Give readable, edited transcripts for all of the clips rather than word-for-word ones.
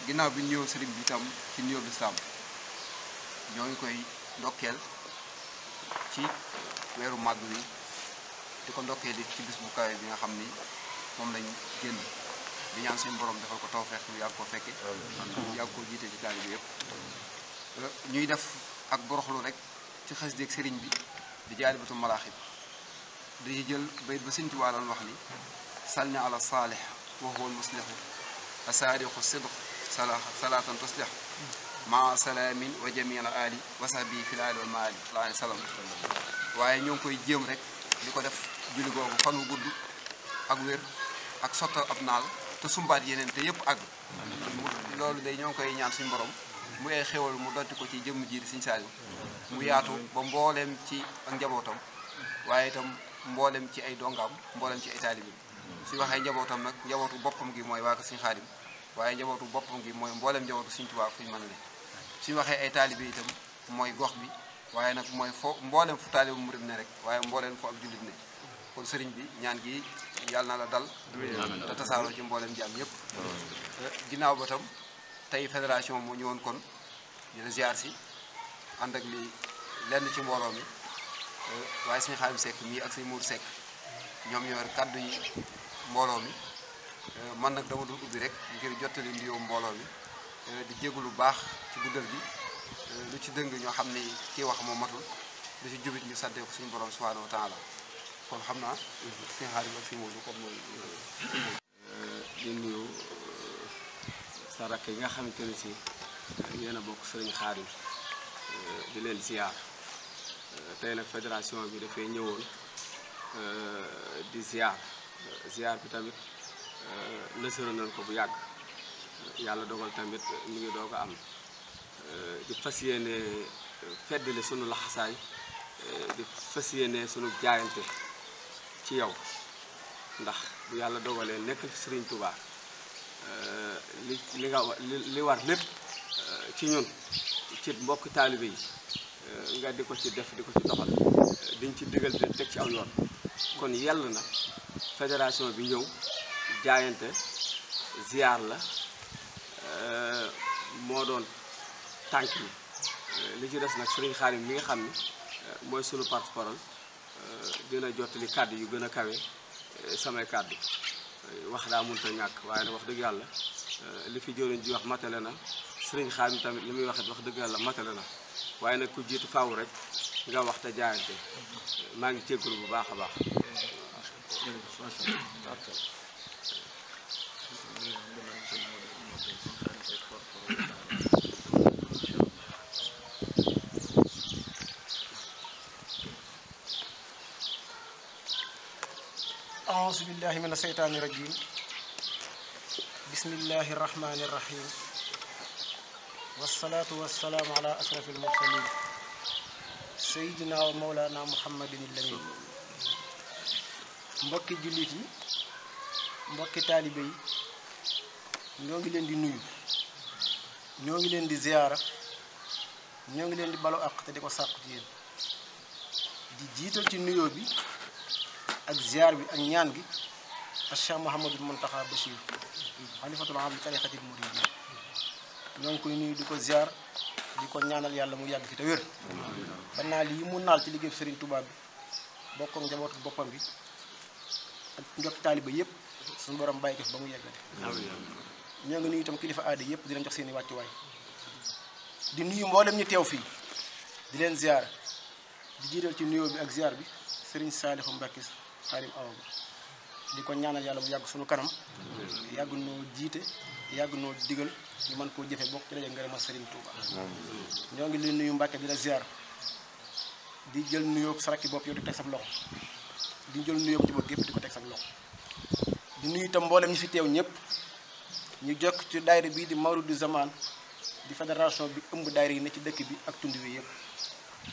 ginnaaw bi ñëw sëriñ bi itam ci nuyoo lislaam ñoo ngi koy ndokkeel ci weeru màgg wi di ko ndokkeel ci bis bu kawe bi nga xam ni moom lañ génn di ñaan suñu borom defal ko tawfeex ñu yàgg ko fekke yàgg ko jiite ci taalibe bi yëpp ñuy def ak boroxlu rek ci xas déeg sëriñ bi di Jaalibatul Maraaxib di jël bayit ba Sëriñ Tuubaa doon wax ni salni ala saalih wa huwa al-muslihu asaadiqu sidq salaatan tuslih ma salaamin wa jamil ali wa sahbi fil aali wal maali alayhi salaam waaye ñoo ngi koy jéem rek di ko def julli googu fan wu gudd ak wér ak sottal ab naal te sumbaat yeneen te yëpp àgg loolu day ñoo ngi koy ñaan suñu borom mu ay xéwal mu dotti ko ci jëmm ji di Sëriñ Saaliw mu yaatu ba mbooleem ci ak njabootam waaye itam mboolem ci ay dongaam mboolem ci ay taalibe su waxee njabootam nag njabootu boppam gi mooy waa ko Sëriñ Xaadim waaye njabootu boppam gi mooy mboolem njabootu Sëriñ Tuubaa fu ñu mën a ne suñu waxee ay taalibe itam mooy gox bi waaye nag mooy foo mboolem fu taalibe murid ne rek waaye mboolem fu ab jullit ne kon sëriñ bi ñaan gi yàlla na la dal te tasaaroo ci mboolem jaam yëpp ginnaaw ba tam tey fédération moo ñëwoon kon di la ziar si ànd ak li lenn ci mbooloo mi waaye Sëriñ Xaadim Seck mii ak Sëriñ Muur Seck ñoom ñoo yor kàddu yi mbooloo mi man nag dama dul ubbi rek ngir jottali nuyoo mbooloo mi di jégalu lu baax ci guddal gi lu ci dëng ñoo xam ni kii wax moo matul lu ci jubit ñu sante ko suñu borom subhanahu wa taala kon xam naa fi xaarim ak fi Moodu comme mooy di nuyu sa rakk yi nga xamante ne si yéen a bokk sëriñ Xaadim di leen ziar tey nag fédération bi dafay ñëwoon di ziar bi tamit nësëra nañ ko bu yàgg yàlla dogal tamit mu ngi doog a am di fas yéene feddali sunu laxasaay di fas yéene sunu jaayante ci yow ndax bu yàlla dogalee nekk fi Sëriñ Tuubaa li war lépp ci ñun ci mbokk taalibe yi nga di ko ci def di ko ci doxal diñ ci digal di teg ci aw yoon kon yell na fédération bi ñëw jaayante ziar la moo doon tànk yi li ci des nag Sëriñ Xaadim mi nga xam ni mooy sunu porte-parole dina jottali kàddu yu gën a kawe samay kàddu wax daa mënta ñàkk waaye nag wax dëgg yàlla li fi jëriñ ji wax matale na Sëriñ Xaadim tamit li muy wax dëgg yàlla matale na waaye nag ku jiitu faaw rek nga wax te jaayante maa ngi jégalu bu baax a baax. أعوذ بالله من الشيطان الرجيم بسم الله الرحمن الرحيم والصلاة والسلام على أشرف المرسلين سيدنا ومولانا محمد الأمين mbokki jullit yi mbokki taalibe yi ñoo ngi leen di nuyu ñoo ngi leen di ziyaara ñoo ngi leen di balu àq te di ko sàkku ci yéen di jiital ci nuyoo bi ak ziar bi ak ñaan gi ak Cheikh Mouhamadul Mountakha Bachir xalifatul aam li tariqatil muridiyya ñoo ngi koy nuyu di ko ziar di ko ñaanal yàlla mu yàgg fi te wér ba naal yi mu naal ci liggéey Serigne Touba bi bokk ak njabootu boppam bi ak njot taaliba yëpp suñu borom bàyyi ko fi ba mu yeggale ñoo ngi nuyu itam kilifa aada yëpp di leen jox seen i wàccuwaay di nuyu mboolem ñu teew fii di leen ziar di jiital ci nuyoo bi ak ziar bi Serigne Saliou Mbacké Xaadim Awa Ba di ko ñaanal yàlla mu yàgg suñu kanam yàgg noo jiite yàgg noo digal ñu mën koo jëfe bokk ci daje ngërëmal Serigne Touba ñoo ngi leen nuyu Mbacké di la ziar di jël nuyoo saraki bopp yow di teg sam loxo di jël nuyoo ci bopp gépp di ko teg sam loxo di nuyu itam mboolem ñi fi teew ñëpp ñu jokk ci daayira bii di Mawridu Zaman di fédération bi ëmb daayira yi ne ci dëkk bi ak tund wi yëpp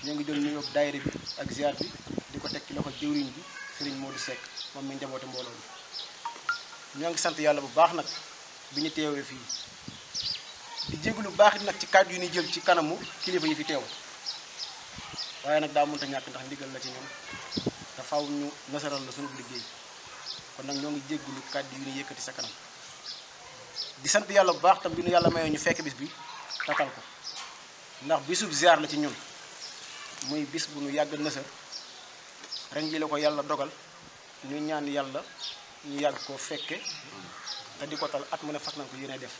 ñoo ngi jël nuyoo daayira bi ak ziar bi di ko teg ci loxo jëwriñ bi Serigne Modou Seck moom mi njaboote mbooloo bi ñoo ngi sant yàlla bu baax nag bi ñu teewee fii di jégalu lu baax it nag ci kàddu yu ni jël ci kanamu kilifa yi fi teew waaye nag daa mënta ñàkk ndax ndigal la ci ñoom te faaw ñu nasaral la sunu liggéey kon nag ñoo ngi jégalu kàddu yu ni yëkkati sa kanam di sant yàlla bu baax tam bi nu yàlla mayoo ñu fekk bis bi takkal ko ndax bisub ziar la ci ñun muy bis bu nu yàgg nësër ren ji la ko yàlla dogal ñu ñaan yàlla ñu yàgg koo fekke te di ko tal at mu ne fas nañ ko yéene def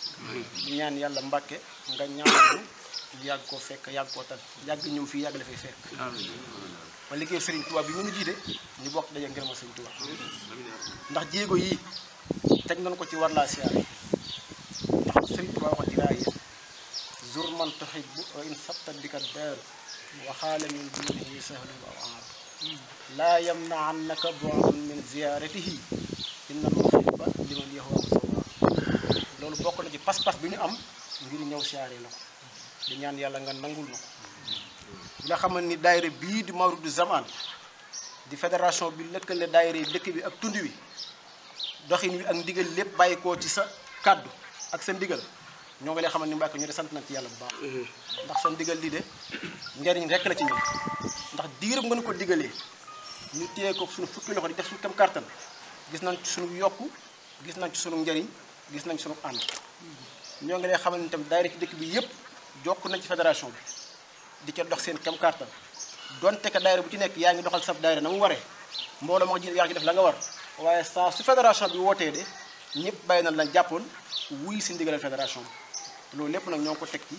ñu ñaan yàlla Mbàkke nga ñaanal ñu yàgg koo fekk yàgg koo tal yàgg ñëw fii yàgg la fay fekk ba liggéey Serigne Touba bi ñu jiite ñu bokk daje ngërëmal Serigne Touba ndax jéego yii teg nañ ko ci war laa siyaare ndax Serigne Touba waxoon ci raaya zur man tuhibbu wa in sabtat bika daaru waxaale min dunihi sahlu aw aar laa yamna'annaka bu'dun min ziyaaratihi innal muhibba liman yahwa musawwa loolu bokk na ci pas-pas bi ñu am ngir ñëw siyaare la ko di ñaan yàlla nga nangul na ko bi nga xamal ni daayira bii di Mawridu Zaman di fédération bi lëkkale daayira yi dëkk bi ak tund wi doxin wi ak ndigal lépp bàyyi koo ci sa kàddu ak sa ndigal ñoo ngi lay xamal ni Mbàkke ñu de sant nañ ci yàlla bu baax ndax sa ndigal lii de njariñ rekk la ci ñun ndax diiram nga nu ko digalee ñu téye ko suñu fukki loxo di def suñu kam kàttan gis nañ ci suñu yokku gis nañ ci suñu njariñ gis nañ ci suñu ànd ñoo ngi lay xamal ni tam daayira ci dëkk bi yëpp jokk nañ ci fédération bi di ca dox seen kam kàttan donte ka daayira bu ci nekk yaa ngi doxal sab daayira na mu waree mbooloo ma yaa ngi def la nga war waaye saa su fédération bi wootee de ñëpp bàyyi na lañ jàppoon wuy si ndigalal fédération bi loolu lépp nag ñoo ngi ko teg ci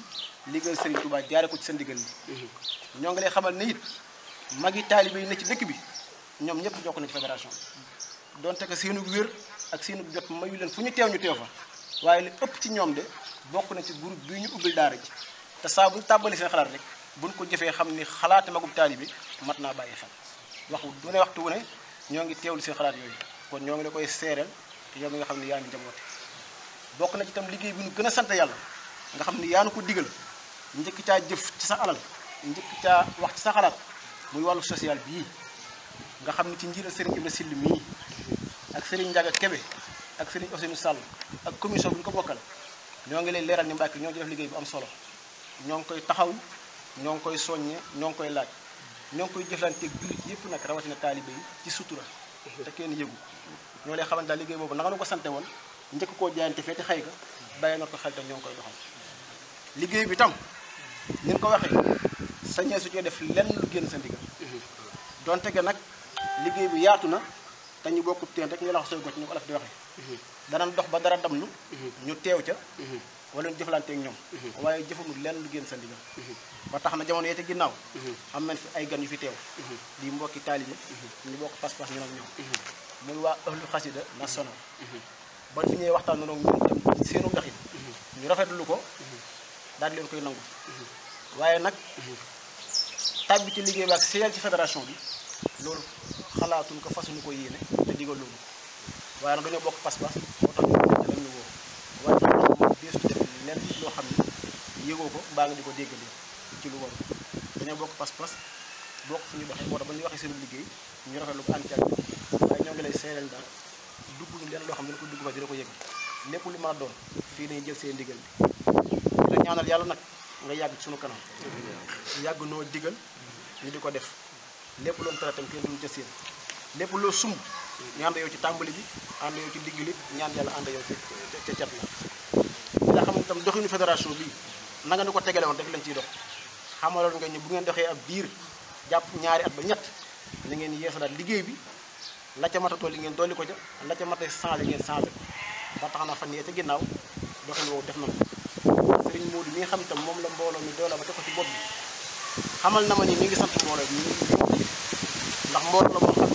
liggéey Serigne Touba jaare ko ci sa ndigal li ñoo ngi lay xamal ne it magi taalibe yi ne ci dëkk bi ñoom ñëpp jokk na ci fédération bi donte que seenu wér ak seenu jot mayu leen fu ñu teew fa waaye li ëpp ci ñoom de bokk na ci groupe bii ñu ubbil daara ji te saa bu ñu tàbbali seen xalaat rek buñ ko jëfee xam ni xalaate magum taalibe mat naa bàyyi xel waxtu wu ne ñoo ngi teewlu seen xalaat yooyu kon ñoo ngi la koy seereel yow mi nga xam ne yaa ngi njaboote bokk na ci itam liggéey bi ñu gën a sant yàlla nga xam ni yaa nu ko digal njëkk caa jëf ci sa alal njëkk caa wax ci sa xalaat muy wàllu social bii nga xam ni ci njiital Serigne Ibra Sill mii ak Serigne Ndiaga Kebe ak Serigne Ousseynou Sall ak commission bi ñu ko bokkal ñoo ngi lay leeral ni Mbàkke ñoo ngi def liggéey bu am solo ñoo ngi koy taxaw ñoo ngi koy soññe ñoo ngi koy laaj ñoo ngi koy jëflanteeg jullit yëpp nag rawatina taalibe yi ci sutura te kenn yëgu ñoo lay xamante daal liggéey boobu nanga nu ko sante woon njëkk koo jaayante feeti xëy ga bàyyi na ko xel tam ñoo ngi koy doxal liggéey bi tam ni ko waxee sañee su cee def lenn lu génn sa ndigal donte ga nag liggéey bi yaatu na te ñu bokku teen rek ñu la wax sooy gocc ñu ko alaf di waxee danañ dox ba dara dam nu ñu teew ca wala ñu jëflanteeg ñoom waaye jëfanul lenn lu génn sa ndigal ba tax na jamono yee ca ginnaaw am nañ fi ay gan yu fi teew di mbokki taalibe ñu bokk pas-pas ñu ak ñoom muy waa ahlu xasida national ba fi ñëwee waxtaan noonu ñun tam ci seenu doxin ñu rafetlu ko daal di leen koy nangu waaye nag tàbbi ci liggéey bi ak seeyal ci fédération bi loolu xalaatuñ ko fasuñu ko yéene te digal loolu waaye nag dañoo bokk pas-pas moo tax ñu ñu woo waaye tax moom deesu def leen loo xam ne yëgoo ko mbaa nga di ko déggali ci lu war dañoo bokk pas-pas bokk fu ñu doxee moo tax ba ñuy waxee seen liggéey ñu rafetlu ko ànd ci ak waaye ñoo ngi lay seeyal daal dugg ñu leen loo xam ne dina ko dugg fa dina ko yëgal lépp lu mën a doon fii dañuy jël seen ndigal bi dina ñaanal yàlla nag nga yàgg ci sunu kanam yàgg noo digal ñu di ko def lépp loon tere tam kenn duñu ca seen lépp loo sumb ñu ànd yow ci tàmbali bi ànd yow ci digg li ñaan yàlla ànd yow ca cat la nga xam ne tam doxinu fédération bi nanga ni ko tegale woon rek lañ ciy dox xamaloon nga ñu bu ngeen doxee ab diir jàpp ñaari at ba ñett na ngeen yeesalaat liggéey bi la ca matatoo li ngeen dolli ko ca la ca mata changé ngeen changé ko ba tax na fan yee ca ginnaaw doxin woowu def na ko Serigne Modou mi nga xam itam moom la mbooloo mi doole ba teg ko ci bopp bi xamal na ma ni mi ngi sant mbooloo bi ndax mbooloo la moo xam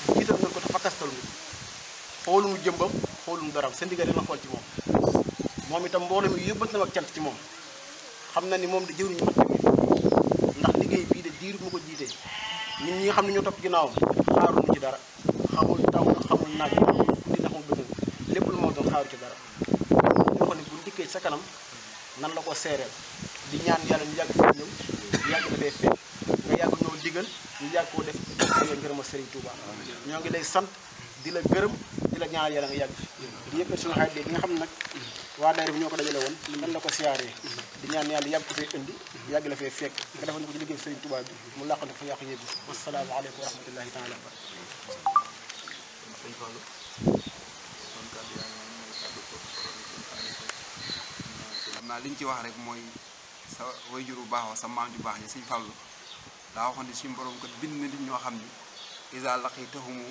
ne jiital nañ ko te fakkastalu nga xoolu mu jëmbam xoolu mu daram sa ndigal dina xool ci moom itam mbooloo mi yëbbant na ak cant ci moom xam na ni moom di jëruñu mat ndax liggéey bii de diir mu ko jiitee ñun ñi nga xam ne ñoo topp ginnaawam xaaruñu ci dara xamul taw na xamul naaj di naxul bëgg lépp lu moo doon xaaru ci dara ñu ko ne bu ndikkee ci sa kanam nan la ko seereel di ñaan yàlla ñu yàgg fi ñëw ñu yàgg dafay fekk nga yàgg ñoo digal ñu yàgg koo def yoon ngërëma Serigne Touba ñoo ngi lay sant di la gërëm di la ñaanal yàlla nga yàgg fi di yëkkati suñu xarit bi nga xam ne nag waa daayira bi ñoo ko dajale woon nan la ko siyaaree di ñaan yàlla yàgg ko fee indi yàgg la fee fekk nga defal ñu ko ci liggéey Serigne Touba bi mu làqante fa yàqu yëggu wassalaamu aleykum wa rahmatullahi taala wa xam naa li ñu ci wax rek mooy sa wayjur bu baax wa sa maam ju baax ñi Sëñ Fallu daa waxoon ne suñu borom kat bind na nit ñoo xam ni isa laqitahumu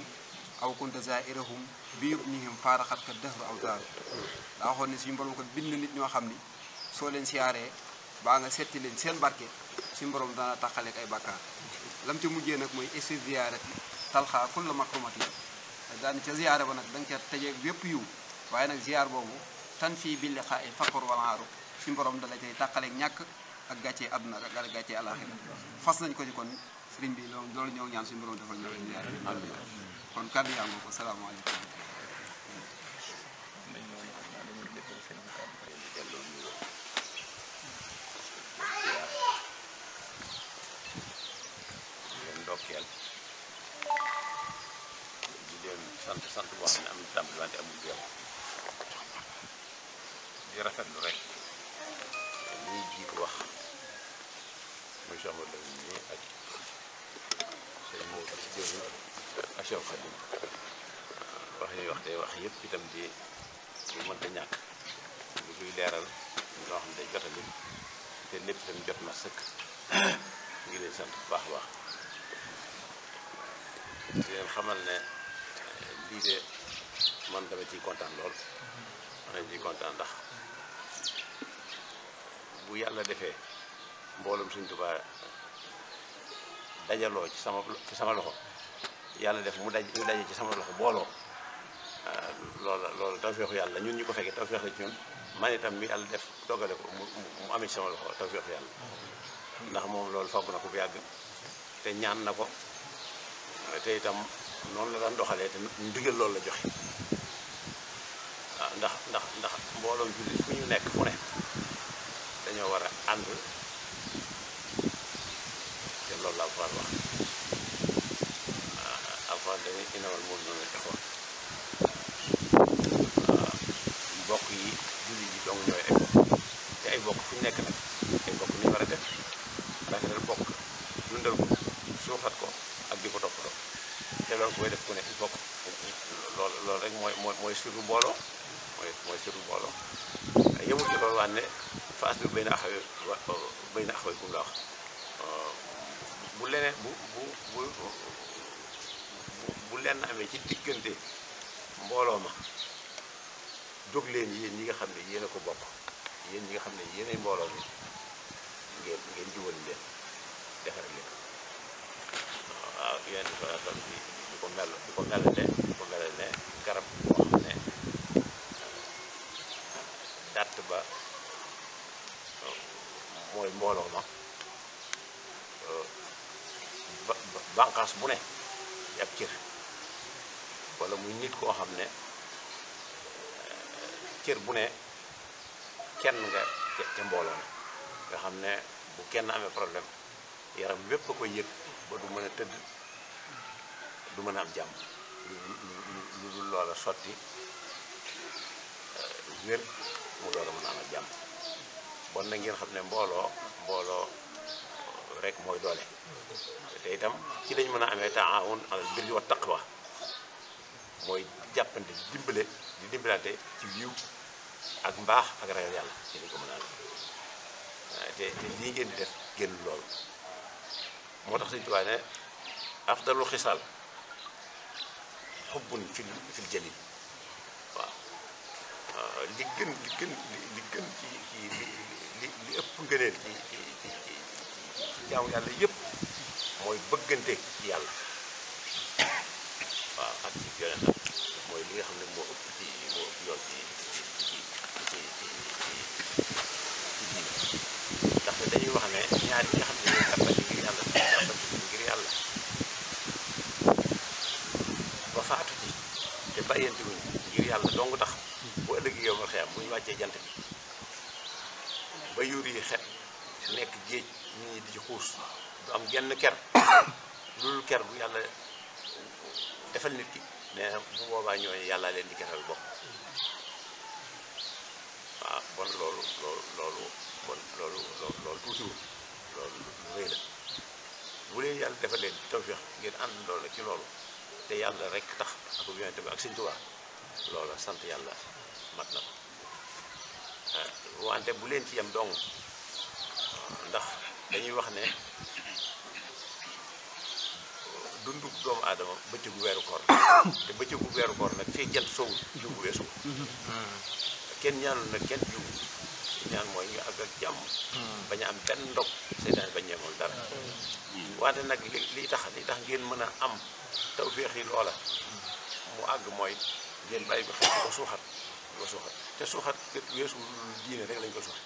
aw kunta zairahum bi yubnihim faaraxat ka dëhru aw daaru daa waxoon ne suñu borom kat bind na nit ñoo xam ni soo leen siyaaree baa nga setti leen seen barke suñu borom dana taxaleek ay bàkkaar lam ci mujjee nag mooy esti ziyaarati talxaa kulla makrumati daani ca ziyaare ba nag da nga ca tëjee yépp yiw waaye nag ziyaar boobu tan fii bi liqaa i faqr walaaru suñu borom dala cay tàqaleeg ñàkk ak gàccee àdduna ak gàccee àlaxira fas nañ ko ci kon sëriñ bi loolu ñëw ñaan suñu borom defal ñoo ziyaar kon kàddu yaa ngi ko salaamaaleykum ndokkeel di leen sant boo xam ne am na tàmbali wante amul jeex di rafetlu rek li ñuy jiitu wax muy Cheikh Modou nii ak sëñ Modou si jëw ak Cheikh Khadim wax ñuy wax day wax yëpp itam di lu mënta ñàkk lu luy leeral loo xam ne day jotali te lépp itam jot na sëkk ngi leen sant bu baax a baax di leen xamal ne lii de man dama ciy kontaan lool dama ciy kontaan ndax bu yàlla defee mboolum Sëñ Tuubaa dajaloo ci sama loxo yàlla def ñu daje ci sama loxo booloo loolu tawfeexu yàlla ñun ñu ko fekkee tawfeex la ci ñun man itam mi yàlla def dogale ko mu amee ci sama loxo tawfeexu yàlla ndax moom loolu fagg na ko bu yàgg te ñaan na ko te itam noonu la daan doxalee te ndigal loolu la joxe waaw ndax mbooloom jullit fu ñu nekk fu ne dañoo war a ànd te loolu la Alxuraan wax Alxuraan dañuy innamal mu'minuuna ixwa mbokk yi jullit yi dong ñooy ay bokk te ay bokk fu ñu nekk nag ay bokk ni ñu war a def rafetal bokk dundal ko suuxat ko ak di ko toppatoo te loolu koy def ku ne il faut loolu rek mooy sirru mbooloo mooy sirru mbooloo yemul ci loolu waan ne faas bi bay na axaway kum la wax bu leneen bu lenn amee ci diggante mbooloo ma jóg leen yéen ñi nga xam ne yéen a ko bokk yéen ñi nga xam ne yéenay mbooloo mi ngeen jubal leen defar leen waaw yéen di ko melale ne garab boo xam ne dàtt ba mooy mbooloo ma bànqaas bu ne di ab cër wala muy nit koo xam ne cër bu ne kenn nga ca mbooloo mi nga xam ne bu kenn amee problème yaram wépp a koy yëg ba du mën a tëdd du mën a am jàmm lu dul loola sotti wér mu door a mën a am jàmm bon na ngeen xam ne mbooloo rek mooy doole te itam ci lañ mën a amee taawun alal birri wa taqwa mooy jàppante di dimbalante ci yiw ak mbaax ak ragal yàlla ci lañ ko mën a amee te lii ngeen di def génn loolu moo tax Sëñ Tuubaa ne afdalul xisaal xubbun fil jalil waaw li gën ci li ëpp ngëneel ci jaamu yàlla yëpp mooy bëggante ci yàlla waaw ak ci yonentam mooy li nga xam ne moo ëpp yoon ci diine ndaxte dañuy wax ne ñaar yi nga xam ne ñooy jàppante ngir yàlla ba faatu ci te bàyyante wuñ ngir yàlla dong tax bu ëllëgee yow ma xeyam bu ñu wàccee jant bi ba yuur yi xet nekk géej nit ñi di ci xuus du am genn ker loolu ker bu yàlla defal nit ki nee na bu boobaa ñooñu yàlla leen di keral bopp waaw bon loolu tuutiwul loolu lu rëy la bu leen yàlla defal leen tawfeex ngeen ànd loolu ci loolu te yàlla rek tax ak yonent bi ak Sëñ Tuubaa loola sant yàlla mat na ko wante bu leen ci yem dong ndax dañuy wax ne dundu doomu aadama bëccëgu weeru koor te bëccëgu weeru koor nag fii jant sowul jubu weesu kenn ñaanul nag kenn jubu ñaan mooy ñu àgg ak jàmm bañ a am benn ndog seytaane bañ ñeemoon dara wante nag li tax ngeen mën a am tawféex yi loola mu àgg mooy ngeen bàyyi ko xel di ko suuxat te suuxat weesu diine rek lañ ko suuxat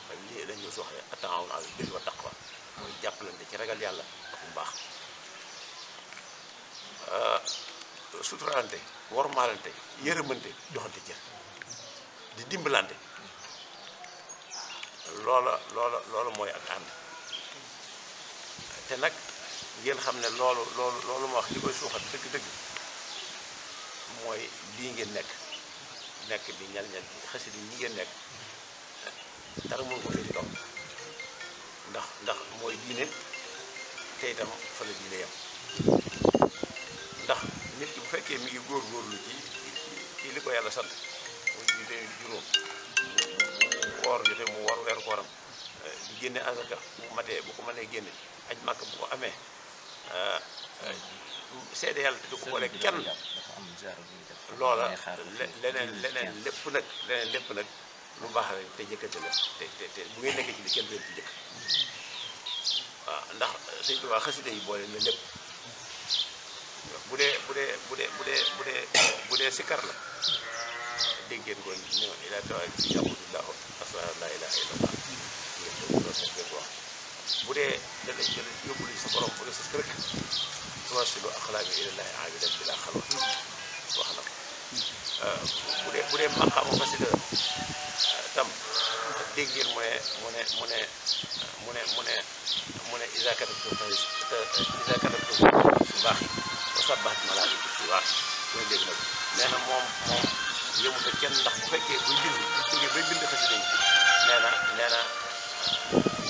waaye lii dañ ko suuxat ataawun alal birri wa taqwa mooy jàppalante ci ragal yàlla ak bu baax suturaalante wormaalante yërëmante joxante cër di dimbalante loola mooy ak ànd te nag ngeen xam ne loolu ma wax li koy suuxat dëgg-dëgg mooy lii ngeen nekk di ñal-ñal xasida yi ñi ngeen nekk dara mënu ko féeti kaw ndax mooy diine te itam fa la diine yam ndax nit ki bu fekkee mi ngi góorgóorlu ci li ko yàlla sant muy di juróom woor jotee mu war weeru kooram di génne asaka bu matee bu ko mënee génne aj màkk bu ko amee seede yàlla te du ko boole kenn loola leneen lépp nag lu baax rek te jëkkante la te bu ngeen nekkee ci li kenn du leen ci jëkk waaw ndax Sëñ Tuubaa xasida yi boole na lépp bu dee sikar la dégg ngeen ko ni ila tawaay si yàqudullahu asrar la ilaha illallah loolu ngeen ko wax bu dee dana jël yóbbu li sa borom bu dee sa rek tuwasilu axlaami ilallahi abidan bila xalwa wax na ko bu dee maqaamu xasida tam dégg ngeen mu ne isa katabtu su baax yi wa sabbahat malaa'ikatu fi waax mooy dégg nag nee na moom yëmut ak kenn ndax bu fekkee buy bind bu jógee bay bind xasida yi nee na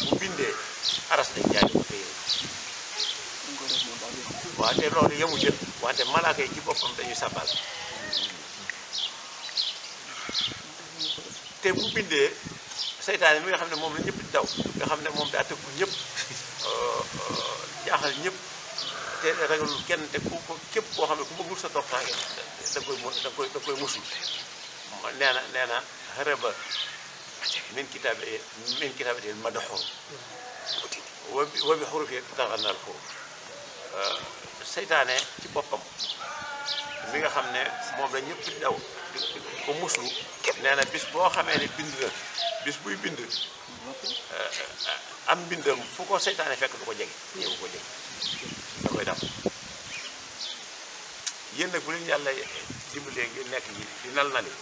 bu bindee aras dañ jaay ko téye waaw te loolu yëmu jën wante malaaka yi ci boppam dañuy sàbbal te bu bindee seytaane mi nga xam ne moom la ñëpp di daw nga xam ne moom daa tëkku ñëpp jaaxal ñëpp te ragalul kenn te ku ko képp koo xam ne ku bëggul sa toppaange da koy musul nee na haraba min kitaabi ma doxoon wa bi xurufi taxannal xuruf seytaane ci boppam mi nga xam ne moom la ñëpp di daw di ko muslu nee na bis boo xamee ne bind na bis buy bind am mbindam fu ko seytaane fekk du ko jege ñëw ko jege da koy dam yéen nag bu leen yàlla dimbalee ngeen nekk ji di nali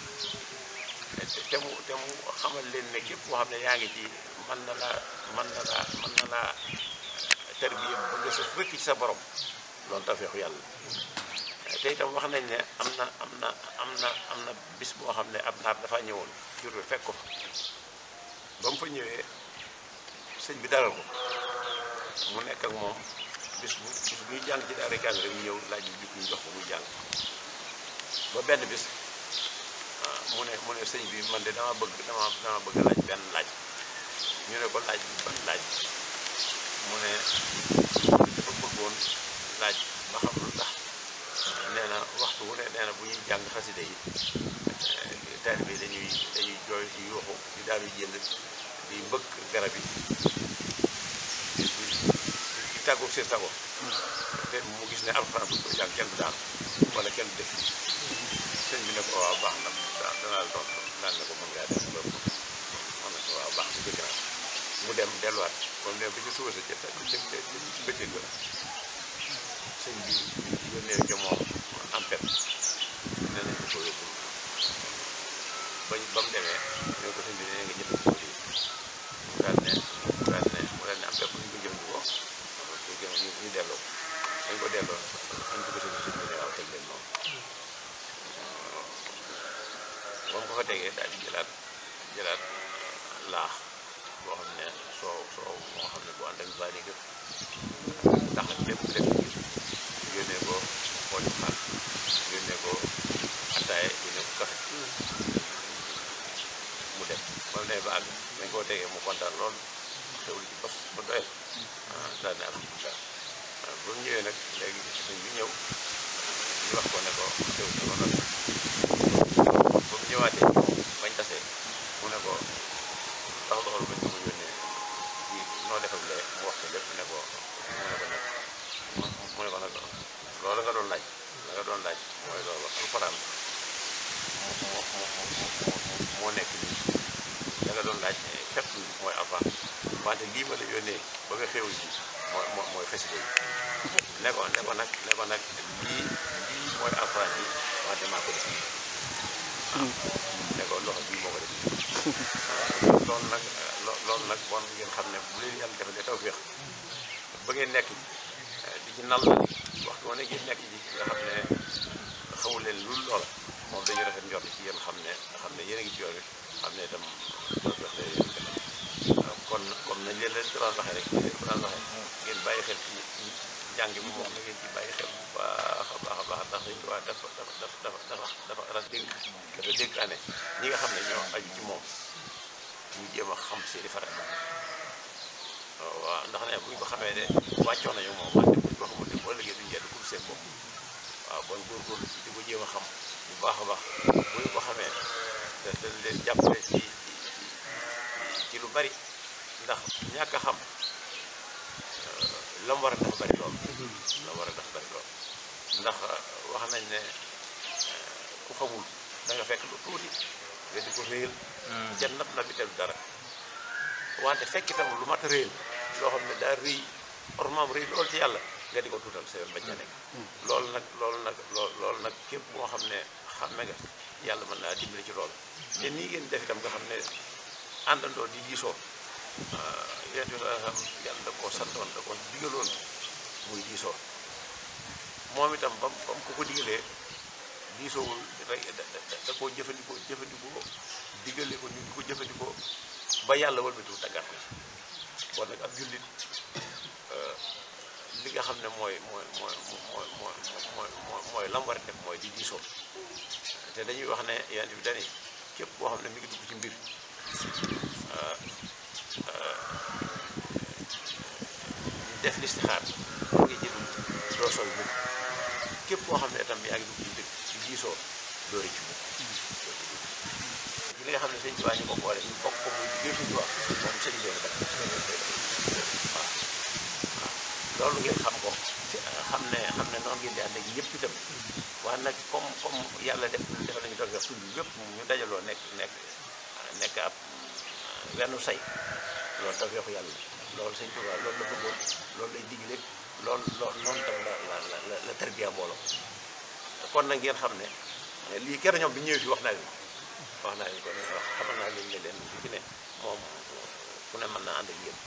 te mu xamal leen ne képp koo xam ne yaa ngi ci mën na laa tarbiya ba nga sëf rëkk ci sa borom loolu tawfeexu yàlla te itam wax nañ ne am na bis boo xam ne ab naar dafa ñëwoon jur bi fekk ko fa ba mu fa ñëwee sëñ bi dalal ko mu nekk ak moom bis buy jàng ci daara jàng rek mu ñëw laaj bi jukki ñu jox ko muy jàng ba benn bis mu ne sëñ bi man de dama bëgg laaj benn laaj ñu ne ko laaj bi ban laaj mu ne dafa bëggoon laaj ba xam lu tax nee na waxtu wu ne nee na bu ñuy jàng xasida yi taalibe yi dañuy jooy di yuuxu di daanu jënd di mbëkk garab yi di tàggoog seen sago te mu gis ne alxuraan bu ñu koy jàng kenn du daanu wala kenn du def sëñ bi ne ko waaw baax na danaa la tontu naan ne ko mën ngaa def loolu mën na ko waaw baax na dëgg naa mu dem delluwaat comme dem bi ci suba sa bëccëg ba sëñ bi yónnee ca moom ampet nee nañ ko yóbbul ba mu demee ñoo ko sëñ bi nee nga jëfandikoo lii mu daal ne ampet bu ñu ko jëfandikoo ñu delloo dañ ko delloo dañ ko sëñ bi ne waaw teg leen moom ba mu ko fa tegee daal di jëlaat laax boo xam ne soow moo xam ne bu ànd ak bari gëpp ndax lépp yónnee ko xooli xaal yónnee ko attaaye yónnee ko kafe mu dem ba mu demee ba àgg dañ koo tegee mu kontaan lool xewlu ci bos ba doyal daal ne alhamdulilah ba mu ñëwee nag léegi sëñ bi ñëw ñu wax ko ne ko xew na ba noppi ba mu ñëwaatee bañ tasee mu ne ko tax doxal bañ ko yónnee ci noo defal lee mu wax ko lépp ne ko mu ne ko nag loolu nga doon laaj mooy loolu alxuraan moo nekk nii da nga doon laaj fépp mooy alxuraan wante lii ma la yónnee ba nga xéwal ji mooy xasida yi ne ko nag lii mooy alxuraan yi wante maa ko def ne ko loxo bii moo ko def loolu nag bon ngeen xam ne bu leen yàlla defalee tawfeex ba ngeen nekk di ci nal waxtu wane ngeen nekk ji nga xam ne xamul leen lu loola moom dañuy rafet njort ci yéen xam ne yéen a ngi ci yoon wi xam ne itam tawfeex la yéen kon comme nañ leen ko daan waxee rek ngeen bàyyi xel ci njàng mi moom na ngeen ci bàyyi xel bu baax a baax ndax dañ ko dafa dénk année ñi nga xam ne ñoo aju ci moom ñu jéem a xam seeni farat waaw ndax ne bu ñu ko xamee de wàccoon nañu moom wante ko xamul ne boo liggéey duñu jedd pour seen bopp waaw bon góorgóorlu ci di ko jéem a xam bu baax a baax bu ñu ko xamee dañ leen jàppale ci lu bari ndax ñàkk a xam la mu war a dafa bari lool la mu war a dafa bari lool ndax wax nañ ne ku xamul da nga fekk lu tuuti nga di ko réel ca nab na bi te dara wante fekk itam lu mat a réel loo xam ne daa rëy ormaam rëy lool ci yàlla nga di ko tuutal sa yoon bañ a nekk loolu nag képp moo xam ne xamme nga yàlla mën naa dimbali ci loolu te nii ngeen def itam nga xam ne àndandoo di diisoo yéen xam yàlla da koo santoon da koo digaloon muy diisoo moom itam bam ko digalee diisoowul rek da koo jëfandikoo digale ko ñu di ko jëfandikoo ba yàlla wëlbatiwu tàggat ko ci kon nag ab jullit li nga xam ne mooy lam war a def mooy di diisoo te dañuy wax ne yéen bi dañuy képp koo xam ne mi ngi dugg ci mbir def listixaar ngi jël doo sooy mukk képp koo xam ne itam yaa ngi dugg ci mbir di diisoo doo rëcc mukk li nga xam ne sëñ Tuubaa ñu ko boole ñu bokk ko muy liggéey sëñ Tuubaa moom sëñ bi def waaw loolu ngeen xam ko xam ne noonu ngeen di ànd ak ñëpp itam waaye nag comme yàlla def nañu toog tund yëpp ñu dajaloo nekk ab wenn say loolu taw feexu yàlla loolu sëñ Tuubaa loolu la bëggoon loolu lay digle loolu noonu tam la tarbiya mbooloo kon nag ngeen xam ne lii kenn ñoom bi ñëwee fi wax naa leen ko ne xamal naa leen ne leen fi ne moom fu ne mën naa ànd ak yéen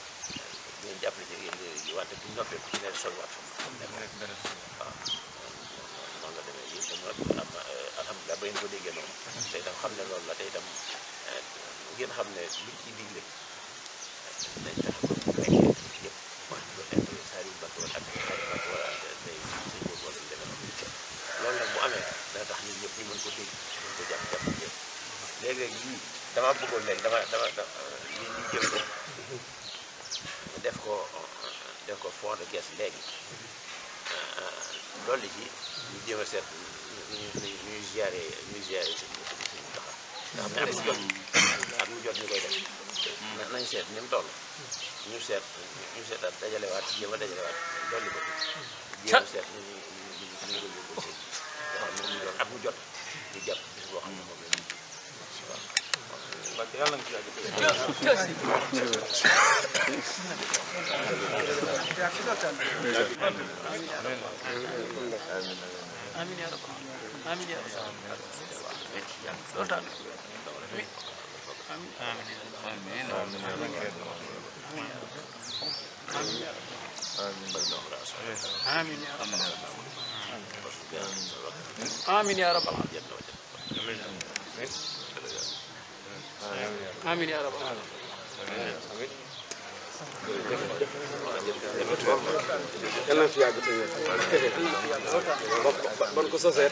ngeen jàppale ci yéen wante bu noppee ku ci ne soñwaat xam ne waaw noonu la demee yéen tam am alhamdulilah ba ngeen ko déggee noonu te itam xam ne loolu la te itam ngeen xam ne li ci digle dañ tax ko nekkee yëpp wax ko intérêt saa yu bakk wala ak bakk wala day sëñ boobu wala demee noonu loolu nag bu amee dana tax ñun ñëpp ñu mën ko dégg mën ko jàpp yëpp léegi-léegi lii dama bëggoon léegi dama li ñu jël ko def ko fond de caisse léegi dolli ci ñu jéem a seet ñuy ziare suñu taxaw nga xam ne année si jot ak mu jot ñu koy def nañ seet ni mu toll ñu seetaat dajalewaat jéem a dajalewaat dolli ko jéem a seet ñu ko yóbbul sëñ nga xam ne mu doon at mu jot ñu jàpp bis boo xam ne moom la waaw yàlla nga ci amiin yaa rabbal amiin yaa rabbal loolu taal amiin yaa rabbal amiin yaa rabbal yàlla na fi yàgg te wér ban ko sosee